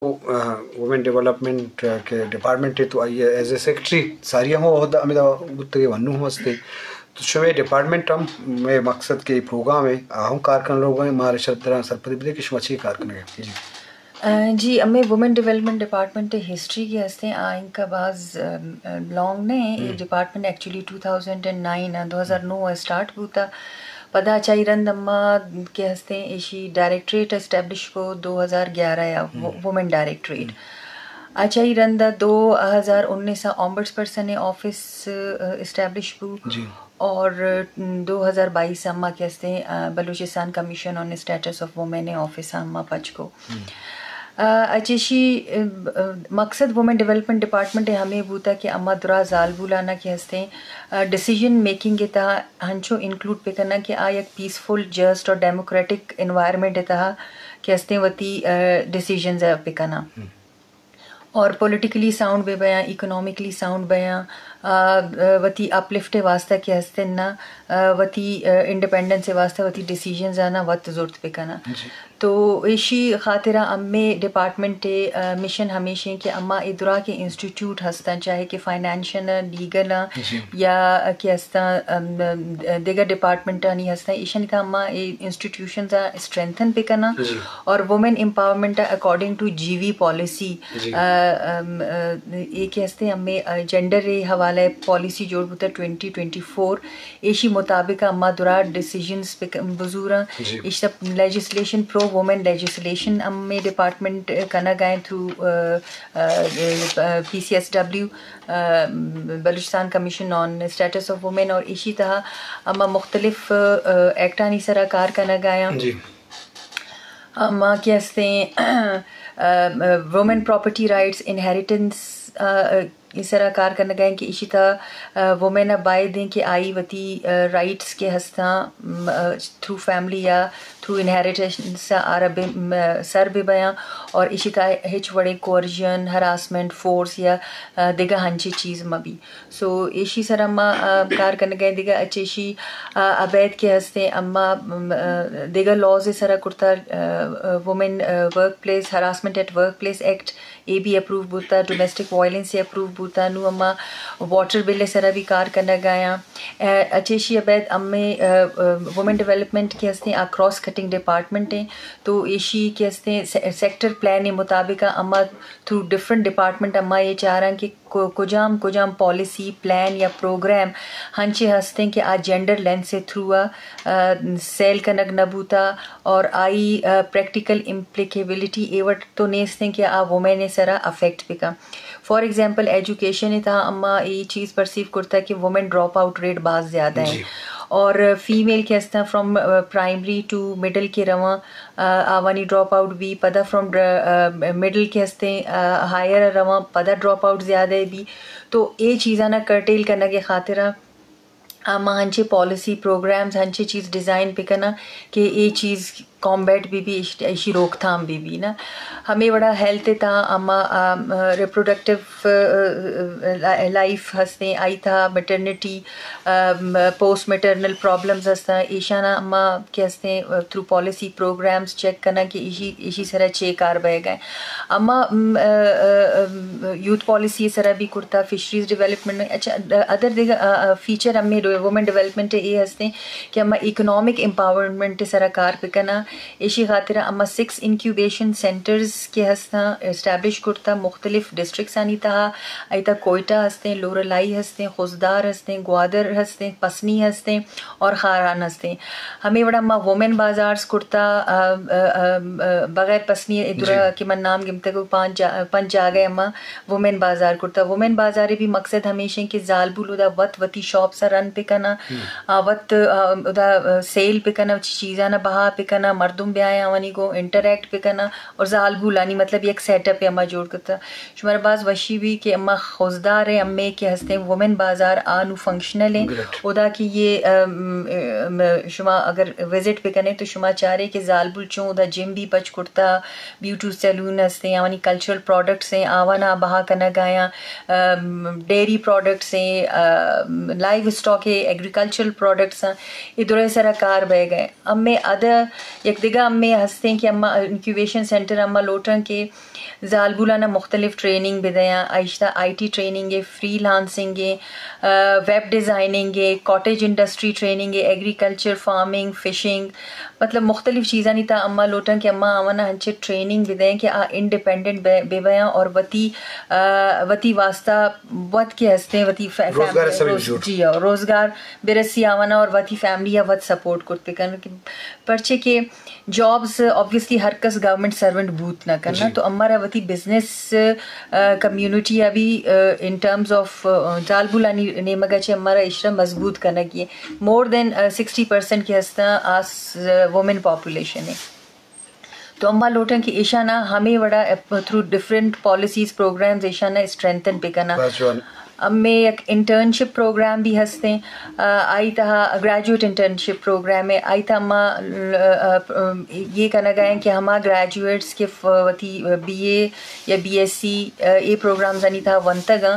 Women development کہ ڈپارٹمنٹ ہے تو آئی ایز اے سیکرٹری ساری ہم عہدہ ہمیں بوتگے ونو ہم ہستے۔ تو شمے ڈپارٹمنٹ ہم مئے مقصد کہ پروگرام ہے آ ہم کار کرنے لوگ ہیں، مارے شرط طرح سرپدی بدے کہ شما چی کار کرنے گے؟ جی۔ جی، ہمیں وومن ڈیولپمنٹ ڈپارٹمنٹ ہسٹری کے ہستے آئیں کا باز لانگ نہیں ہے۔ یہ department actually two thousand and nine, دو ہزار نو اسٹارٹ ہوتا۔ پدا چائی رند اما کہ ہستے ایشی ڈائریکٹریٹ اسٹیبلش کو دو ہزار گیارہ یا وومن ڈائریکٹریٹ۔ اچھا، ای رند دو ہزار انیس آمبڈس پرسن آفس اسٹیبلش بو۔ جی۔ اور دو ہزار بائیس اما کہ ہستے Balochistan commission on status of women office اما پچ کو۔ اچھا، ایشی مقصد وومن ڈیولپمنٹ ڈپارٹمنٹ ہمیں بوتا کہ اما درا زالبولانا کہ ہستے ڈیسیژن میکنگ کے تہا ہنچو انکلوڈ پکناں کہ آ یک پیسفل، جسٹ اور ڈیموکریٹک انوائرمنٹ تہا کہ ہستیں وتی ڈیسیژنز پکناں اور پولیٹیکلی ساؤنڈ بہ بیاں، اکنامکلی ساؤنڈ بیاں، وتی اپلفٹ واسطہ کہ ہستیں نا، وتی انڈیپینڈنس واسطہ وتی ڈیسیژنز آنا وت زرت بکناں۔ جی۔ تو ایشی خاطرا امے ڈپارٹمنٹ مشن ہمیشیں کہ اما ادرا کے انسٹیٹیوٹ ہستاں، چاہے کہ فائنانشل، لیگل، جی۔ یا کہ ہستاں دیگر ڈپارٹمنٹانی ہستاں، ایشانی تہا اما اے انسٹیٹیوشنز اسٹرینتھن بکناں۔ جی۔ اور وومن امپاورمنٹ اکارڈنگ ٹو جی وی پالیسی، جی۔ اے کہ ہستیں ہمیں جینڈر حوالہ پالیسی جوڑ بوتا ٹوئنٹی ٹوئنٹی فور، ایشی مطابق اما درا ڈیسیژنز بزوراں۔ جی۔ ایشی لیجسلیشن، پرو وومن لیجسلیشن ہمیں ڈپارٹمنٹ کنگ آئیں through P C S W, Balochistan commission on status of women, اور ایشی تہا اما مختلف ایکٹانی سرا کار کنگ آیاں۔ جی۔ اما کہ ہستیں وومن پراپرٹی رائٹس، انہیریٹنس، ای سرا کار کنگ آئیں کہ ایشی تہا وومن باید ایں کہ آئی وتی رائٹس کہ ہستاں تھرو فیملی یا تھرو انہیریٹنس آرا سر بہ بیاں، اور ایشی تہا ہچ وڑیں کوئرژن، ہراسمنٹ، فورس یا دگہ ہنچیں چیز مہ بی۔ سو ایشی سرا ما کار کنگ آئیں۔ دگہ اچ ایشی ابید کہ ہستیں اما دگہ لاز سرا کرتا، women workplace, harassment at workplace act, اے بھی اپروو بوتا، ڈومیسٹک وائلنس اپروو بوتا، نوں اما واٹر بل سرا بھی کار کنگ آیاں۔ اچ ایشی ابید امے وومن ڈیولپمنٹ کہ ہستیں آ کراس کٹنگ ڈپارٹمنٹ ایں، تو ایشی کہ ہستیں سیکٹر پلان مطابق اما تھرو ڈفرنٹ ڈپارٹمنٹ اما یہ چاراں کہ کجام کجام پالیسی، پلان یا پروگرام ہنچے ہستیں کہ آ جینڈر لینس تھرو سیل کنگ نہ بوتا اور آئی پریکٹیکل امپلیکیبلٹی اے وٹ تو نیستیں کہ آ وومن سرا افیکٹ بکن۔ فار ایگزامپل ایجوکیشن تہا اما اے چیز پرسیو کرتا کہ وومن ڈراپ آؤٹ ریٹ باز زیادہ ہیں، جی۔ اور فیمیل کہ ہستاں فرام پرائمری ٹو مڈل کے رواں، آوانی ڈراپ آؤٹ بھی، پدا فرام مڈل کہ ہستیں ہائر رواں پدا ڈراپ آؤٹ زیادہ بھی۔ تو اے چیزانا کرٹیل کنگ خاطرا اما ہنچے پالیسی پروگرامز، ہنچے چیز ڈیزائن بکناں کہ اے چیز کامبیٹ بہ بی، ایشی روک تھام بہ بی نا۔ ہمے وڑا ہیلتھ تہا اما ریپروڈکٹیو لائف ہستیں، آئی تہا میٹرنیٹی، پوسٹ میٹرنل پرابلمز ہستاں، ایشانا اما کہ ہستیں تھرو پالیسی پروگرامز چیک کناں کہ ایشی ایشی سرا چے کار بئیگ ء۔ اما یوتھ پالیسی سرا بھی کرتا، فشریز ڈیولپمنٹ۔ اچھا، ادر دگہ فیچر ہمیں وومن ڈیولپمنٹ اے ہستیں کہ اما اکنامک امپاورمنٹ سرا کار بکناں۔ ایشی خاطر اما سکس انکیوبیشن سینٹرز کہ ہستاں اسٹیبلش کرتا مختلف ڈسٹرکٹس آنی تہا، ایتا کوئٹہ ہستیں، لورالائی ہستیں، خضدار ہستیں، گوادر ہستیں، پسنی ہستیں اور خاران ہستیں۔ ہمے وڑا ما وومن بازارز کرتا، آ، آ، آ، بغیر پسنی ادرا جی۔ کہ من نام گمتگ و پانچ جا-، پنچ جاگہ ما وومن بازار کرتا۔ وومن بازار بھی مقصد ہمیشیں کہ زالبول ادا وت وتی شاپس رن پہ کنا، ہم۔ آ، وت، آ، ادا، آ، سیل پہ کنا، چی چیزانا بہا پہ کنا، مردم بیایا آوانی گو انٹریکٹ پہ کنا اور زالبولانی مطلب یک سیٹ اپ اما جوڑ کرتا۔ شمارا باز وشی بی کہ اما خضدار ایں، امے کہ ہستیں وومن بازار آ نو فنکشنل ایں۔ گریٹ۔ اودا کہ یہ، ام، ام، شما اگر وزٹ بہ کنے تو شما چارے کہ زالبول چوں اودا جم بھی پچ کرتا، بیوٹی سیلون ہستیں، آوانی کلچرل پروڈکٹس ایں، آوانا بہا کنگ آیاں، ام، ڈیری پروڈکٹس ایں، ام، لائیو اسٹاک ایں، ایگریکلچرل پروڈکٹس ایں، ادرے سرا کار بہ گئے۔ امے اد یک دگہ ہمے ہستیں کہ اما انکیوبیشن سینٹر اما لوٹاں کہ زالبولانا مختلف ٹریننگ بدیاں، آئشتا آئی ٹی ٹریننگ ہے، فری لانسنگ ہے، ویب ڈیزائننگ ہے، کاٹیج انڈسٹری ٹریننگ ہے، ایگریکلچر، فارمنگ، فشنگ، مطلب مختلف چیزانی تا اما لوٹاں کہ اما آوانا ہنچے ٹریننگ بدیاں کہ آ انڈیپینڈنٹ بے بیاں اور وتی وتی واسطہ وت کے ہستیں وتی فیملی جی، روزگار برسی آوانا اور وتی فیملی یا وت سپورٹ کرتے کن، پرچے کہ جابس آبویسلی ہر کس گورنمنٹ سرونٹ بوت نہ کرنا، تو ہمارا وتی بزنس کمیونٹی ابھی ان ٹرمز آف زالبولانی نیمگا چے ہمارا اشرا مضبوط کرنا کیے۔ مور دین سکسٹی پرسینٹ کے ہستاں آس وومن پاپولیشن ہے۔ تو اما لوٹاں کہ ایشانا ہمے وڑا تھرو ڈفرنٹ پالیسیز پروگرامز ایشانا اسٹرینتھن پہ کنا۔ ہمے یک انٹرنشپ پروگرام بھی ہستیں، آئی تہا گریجویٹ انٹرنشپ پروگرام ہے، آئی تہا ما یہ کنگا ہیں کہ ہما گریجویٹس کے وتی بی اے یا بی ایس سی اے پروگرامز آنی تہا ونتگاں،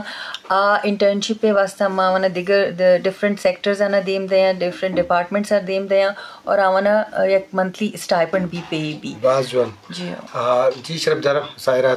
آ انٹرنشپ پہ واسطہ ما ونا دگر ڈفرنٹ سیکٹرز آنا دیم دیاں، ڈفرنٹ ڈپارٹمنٹس آ دیم دیاں اور آوانا یک منتھلی اسٹائپنڈ بھی پے بھی۔ باز جوان۔ جی ہاں۔ جی شرف جانا سائرہ